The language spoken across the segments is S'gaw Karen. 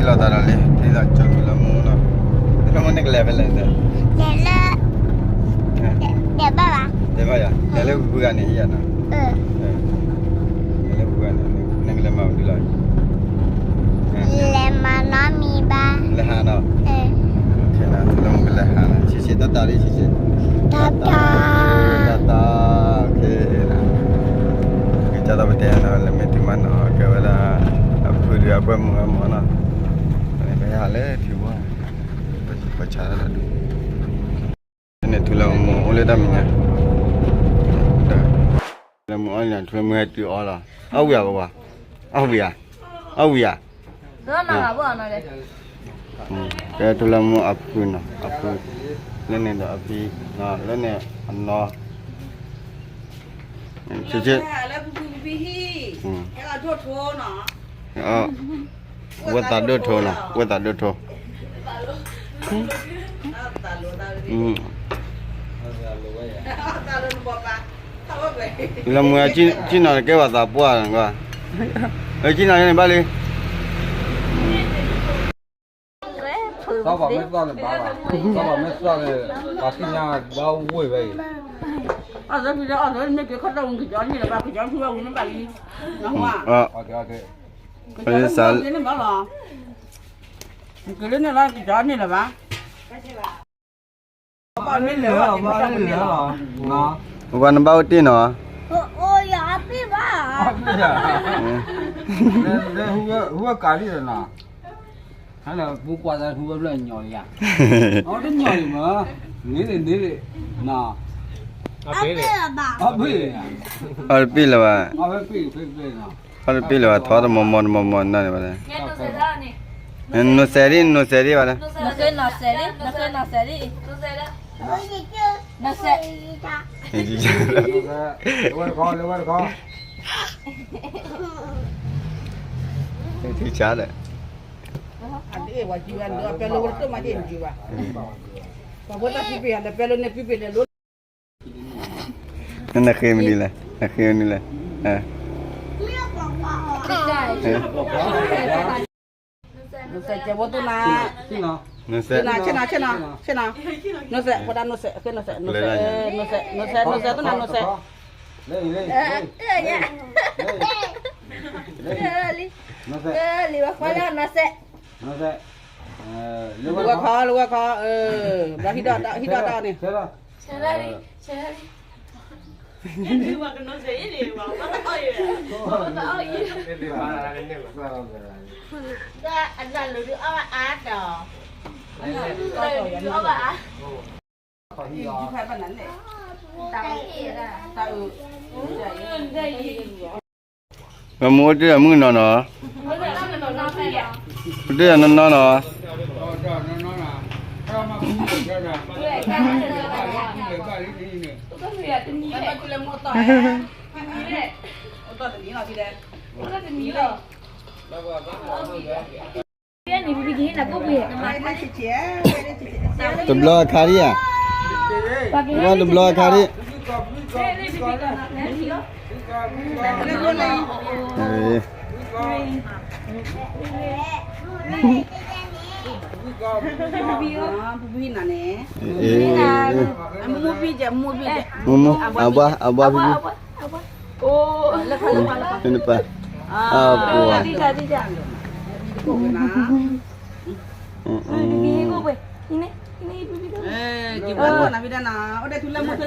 လီၤသးဒီးလံ ထံၣ်သးကၠီထူလၢမူနီၤ, ထူလၢမူန့ၣ်ကလဲၤဖဲလဲၣ်, လဲၤလၢ, လဲၤဘၣ်ဘၣ်, လဲၤဘၣ်ယၤ, လဲၤလၢပှၤဂၤန့ၣ်ယၤနီၤ, လဲၤလၢပှၤဂၤန့ၣ် နကလဲၤမၤဒ်လဲၣ်, လဲၤမၤနီတမံၤဘၣ်, လဲၤဟးနီၤ, ထူလၢမူကလဲၤဟးနီၤ, ဆံးဆံးတၢ်တၢ်လံ ဆံးဆံး, တၢ်တၢ်, တၢ်တၢ်, ကဲသးပတဲနီၤ လၢမ့ၢ်တုၤမးနီၤ ကဲဝဲဒၣ် အဖုဒုးအကွဲမုာ်ဝဲမးနီၤ, ပဟးလၢထံဝဲ, ပဆါဒၣ်ဒုး, န့ၣ်ထူလၢမူအိၣ်လၢတၢ်မဲာ်ညါ, ထူလၢမူအိၣ်လၢထူလၢမူဟဲတုၤအီၤလီၤ, အီၣ်ဝံၤဧါပှၤ, အီၣ်ဝံၤဧါ, အီၣ်ဝံၤဧါ, ကဲထူလၢမူအဖုနီၤ အဖု, လၢန့ၣ်ဒီးအဖံ, လၢန့ၣ်အနီၤ, ဆံးဆံး, ဝဲသးဒိၣ်ထီနီၤ ဝဲသးဒိၣ်ထီ, လၢမူ ကံၣ်နီၤတကဲဘၣ်သးပှၢ်, ကံၣ်နီၤန့ၣ်ဘၣ်လံ, သီၣ်ဘၣ်မ့ၢ်သီၣ်န့ၣ်ဘၣ်ဘၣ်, သီၣ်ဘၣ်မ့ၢ်သီၣ်န့ၣ် ပှၤသ့ၣ်ညါဒီးဝ့ၢ်ဝဲအံၤ, အသီၣ်ဖံဒီးအီၣ်သီၣ်မ့ၢ်က့ၤခီၣ်ထီၣ်ဝံၤကကၠီန့ၣ်လၢၤဘၣ် ကကၠီထူဝဲဝံၤန့ၣ်ဘၣ်လံ, ကကၠီထူဝဲန့ၣ်ဘၣ်လီၤ, က့ၤလၢန့ၣ်လီၤ ကကၠီန့ၣ်လၢၤဘၣ် ပှၤနဘၣ်အိၣ်တ့ၢ်နီၤ, ဟူဝဲကးလံနီၤ, ဟဲလၢပူကွၢ်သးဟူဝဲဖျၢၣ်ညီလံယါ, အီတညီလံမး, န့ၣ်န့ၣ်န့ၣ်, အီတပ့ၢ်လၢၤဘၣ်, အီတပ့ၢ်လၢၤဘၣ် ထီတမီၤမီၤတမီၤမီၤနီၤန့ၣ်ဘၣ်, နနိစဲးဒံ နနိစဲးဒံဘၣ်လၢ, နဃ့နိစဲးဒံ, နဃ့နိစဲးဒံ, နစဲး, ထံဆါလဲၣ်, နဃ့မနုၤလဲၣ်, နဃ့မနုၤလဲၣ်, နစဲး, နစဲး, နစဲး, နစဲး, နစဲး, နစဲး, နစဲး, နစဲး, နစဲး, နစဲး, နစဲး, နစဲး, နစဲး, လီၤဝဲခီ, လီၤဝဲခီ, ဘျီဟံးဒီးတၢ်အီၣ်န့ၣ်, ပမူအိၣ်တ့ၢ်ဒီးမုၣ်ကနီၤနီၤ, အိၣ်တ့ၢ်ဒီးနီၢ်နီၢ်နီၤ, တဘျီအခါဒံးဧါ, ဝဲတဘျီအခါဒံး, မူမူ အဘွား အဘွားဖံဖံ, ဖံနပၢ်, အပှ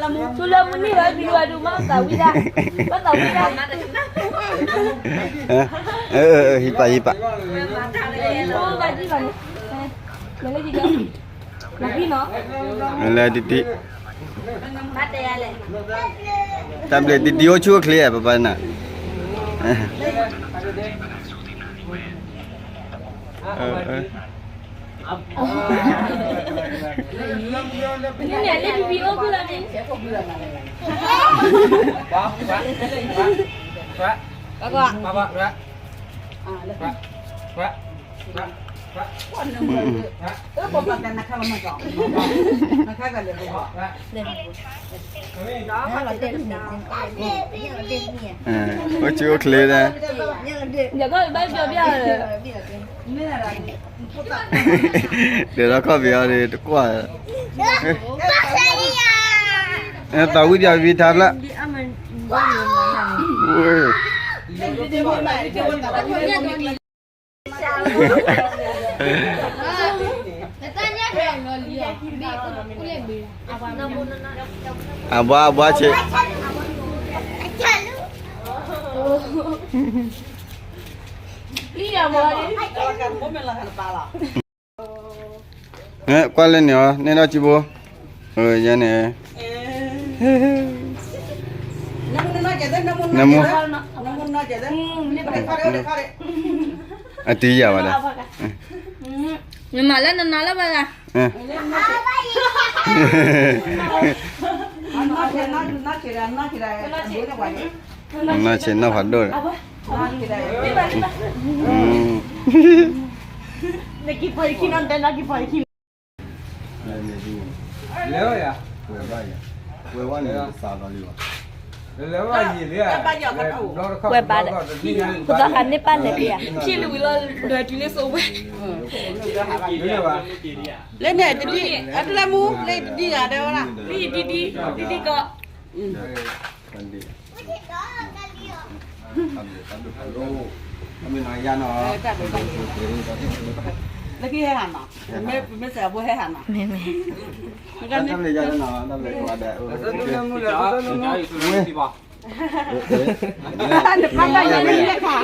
ၤ, ထူလၢမူန့ၣ်ဘၣ် ဘၣ်သးဝံၣ်ဒၣ်, ဘၣ်သးဝံၣ်ဒၣ်, ဟံးပာ် ဟံးပာ်, လဲၤတံတံ, တၢ်ဘျုးတံတံအိၣ်ဆူၣ်အိၣ်ချ့ဧါ ပပၢ်နၤ, အိၣ်ဆူၣ်အိၣ်ချ့ဒၣ်, ဒီးခီၣ်ဖံးအီၤဒီးတကွၢ်, သးဝံၣ်ပၠးဝံၣ်ထါဖျၢၣ်, အဘွါအဘွါဆ့း, ကွၢ်လၢန့ၣ်အီၤ နဲၣ်ဒီးကံဘိ, ယဲန့ၣ်, နမူ, အတံၤယၤဘၣ်ဒီး, နမၤလၢနနီၤလၢဘၣ်ဂၤ, နီၢ်ဆ့ၣ်နီၢ်ဖးဒိၣ်ဒီး, နကံပှၤယခံနီၤ တဲနကံပှၤယခံ, လဲၤဝဲယၤ, ဝဲဝဲန့ၣ်, ဝဲဘၣ်ဒီး, ဖိသၣ်ဃးန့ၢ်ပၢ်လဲၤပယၤ, လၢန့ၣ်တဒံၣ်, အတလၢမူလၢတဒံၣ်ဂၤဒဲဝဲဒၣ်, ဒံၣ်ဒံၣ်, ဒံၣ်ဒံၣ်ကီး မ့ၢ်နီၤယါနီၤ, လၢခံဟဲဟးနီၤ, ပမ့ၢ်စဲးအဘိဟဲဟးနီၤ, တၢ်ဘျုးယါနီၤ, တၢ်ဘျုးကိးဂၤဒဲး, နဖးဘၣ်ယၤလၢယဲၢ်ခါ